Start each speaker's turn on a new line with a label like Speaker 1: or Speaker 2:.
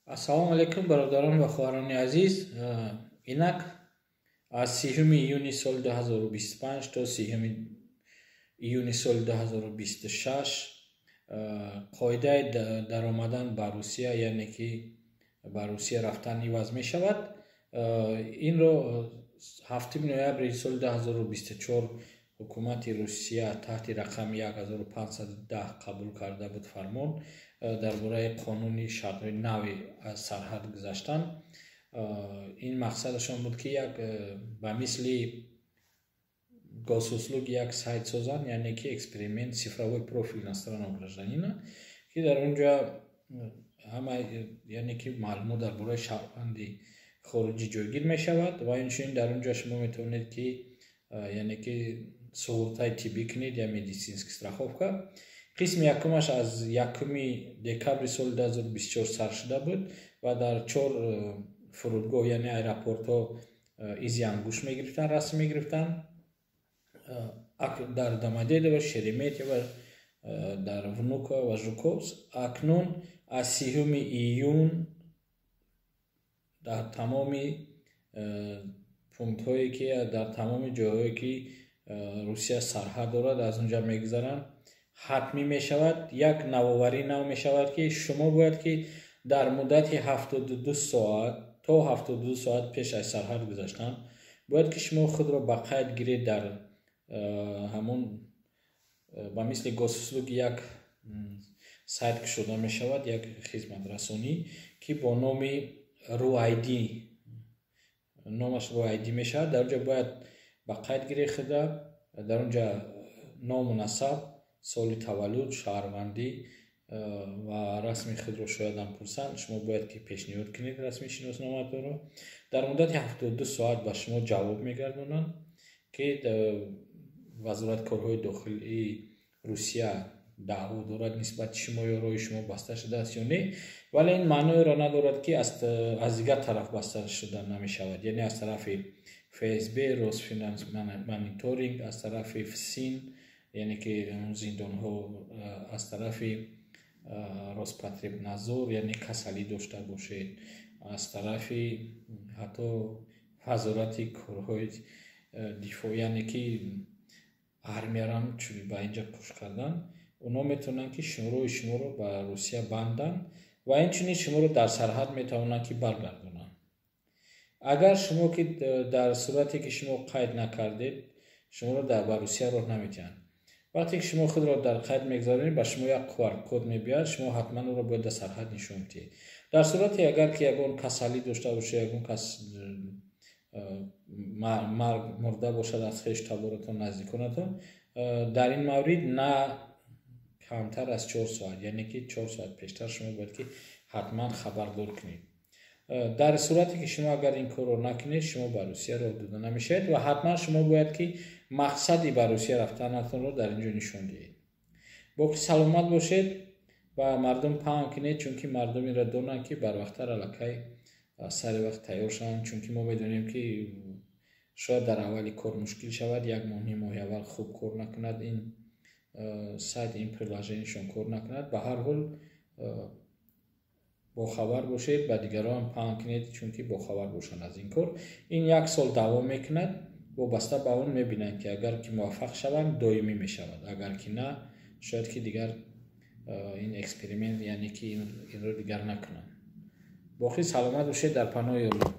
Speaker 1: Ассалому алайкум, бародарон ва хоҳарони азиз. Инак, аз 30 июни соли 2025 то 30 июни соли 2026 қоидаи даромадан ба Русия, яъне ки ба Русия рафтан, иваз мешавад. Инро 7 ноябри соли 2024 ҳукумати Русия таҳти рақами 1510 қабул карда буд фармон дар бораи қонуни шартҳои нави аз сарҳад гузаштан. Ин мақсадашон буд, ки як ба мисли Госуслуги як сайт созанд, яъне ки эксперимент, цифровой профиль иностранного гражданина, ки дар он ҷо ҳама, яъне ки маълумот дар бораи шаҳрванди хориҷӣ ҷойгир мешавад ва инчунин дар он ҷо шумо метавонед, ки яъне ки суғуртаи тиббӣ кунед я медицинский страховка. Қисми якумаш аз 1 декабри соли 2024 сар шуда буд ва дар чор фурудгоҳ, яъне аэропортҳо, изи ангушт мегирифтанд, расм мегирифтанд: дар Домодедово, Шереметьево, дар Внуково ва Жуковск. Акнун аз 30 июн дар тамоми пунктҳое ки, дар тамоми ҷойҳое ки Русия сарҳад дорад, аз он ҷо мегузаранд, ҳатмӣ мешавад. Як навоварӣ нав мешавад, ки шумо бояд ки дар муддати 72 соат, то 72 соат пеш аз сарҳад гузаштан, бояд ки шумо худро ба қайд гиред дар ҳамон ба мисли Госуслуги як сайт кушода мешавад, як хизматрасонӣ, ки бо номи RuID, номаш RuID мешавад. Дар он ҷо бояд ба қайд гиред худа, дар он ҷо ному насаб, соли таваллуд, шаҳрвандӣ ва расми худро шоядам пурсанд. Шумо бояд ки пешниҳод кунед расми шиносномаатонро. Дар муддати 72 соат ба шумо ҷавоб мегардонанд, ки Вазорати корҳои дохилии Русия даъво дорад нисбати шумо ё роҳи шумо баста шудааст ё не. Вале ин маъноеро надорад, ки аз дигар тараф баста шуда намешавад, яъне аз тарафи ФСБ, Росфинмониторинг, аз тарафи ФСИН, яъне ки зиндонҳо, аз тарафи Роспотребнадзор, яъне касалӣ дошта бошед, аз тарафи ҳатто Вазорати корҳои дифоъ, яъне ки армиярам ба инҷа пуш кардан, онҳо метавонанд, ки роҳи шуморо ба Русия банданд ва инчунин шуморо дар сарҳад метавонанд, ки баргардонанд. Агар шумо ки дар сурате ки шумо қайд накардед, шуморо ба Русия роҳ наметиҳанд. Вақте ки шумо худро дар қайд мегузаронед, ба шумо як QR-код мебиёяд, шумо ҳатман ӯро бояд дар сарҳад нишон диҳед. Дар сурате агар ки ягон касалӣ дошта бошед, ягон кас марг мурда бошад аз хешу таборатон, наздиконатон, дар ин маврид на камтар аз 4 соат, яъне ки 4 соат пештар шумо бояд ки ҳатман хабардор кунед. Дар сурате ки шумо агар ин корро накунед, шумо ба Русия роҳ дода намешавед ва ҳатман шумо бояд ки мақсади ба Русия рафтанатонро дар ин ҷо нишон диҳед. Боқӣ саломат бошед ва мардум паҳн кунед, чунки мардум инро донанд, ки барвақттар аллакай сари вақт тайёр шаванд, чунки мо медонем, ки шояд дар аввали кор мушкил шавад, як моҳ, ним моҳи аввал хуб кор накунад ин сайт, ин приложениешон кор накунад. Ба ҳар ҳол, бохабар бошед, ба дигарон паҳн кунед, чунки бохабар бошанд аз ин кор. Ин як сол давом мекунад. Вобаста ба он мебинанд, ки агар ки муваффақ шаванд, доимӣ мешавад, агар ки на, шояд ки дигар ин эксперимент, яъне ки инро дигар накунанд. Боқӣ саломат бошед, дар паноҳи Аллоҳ.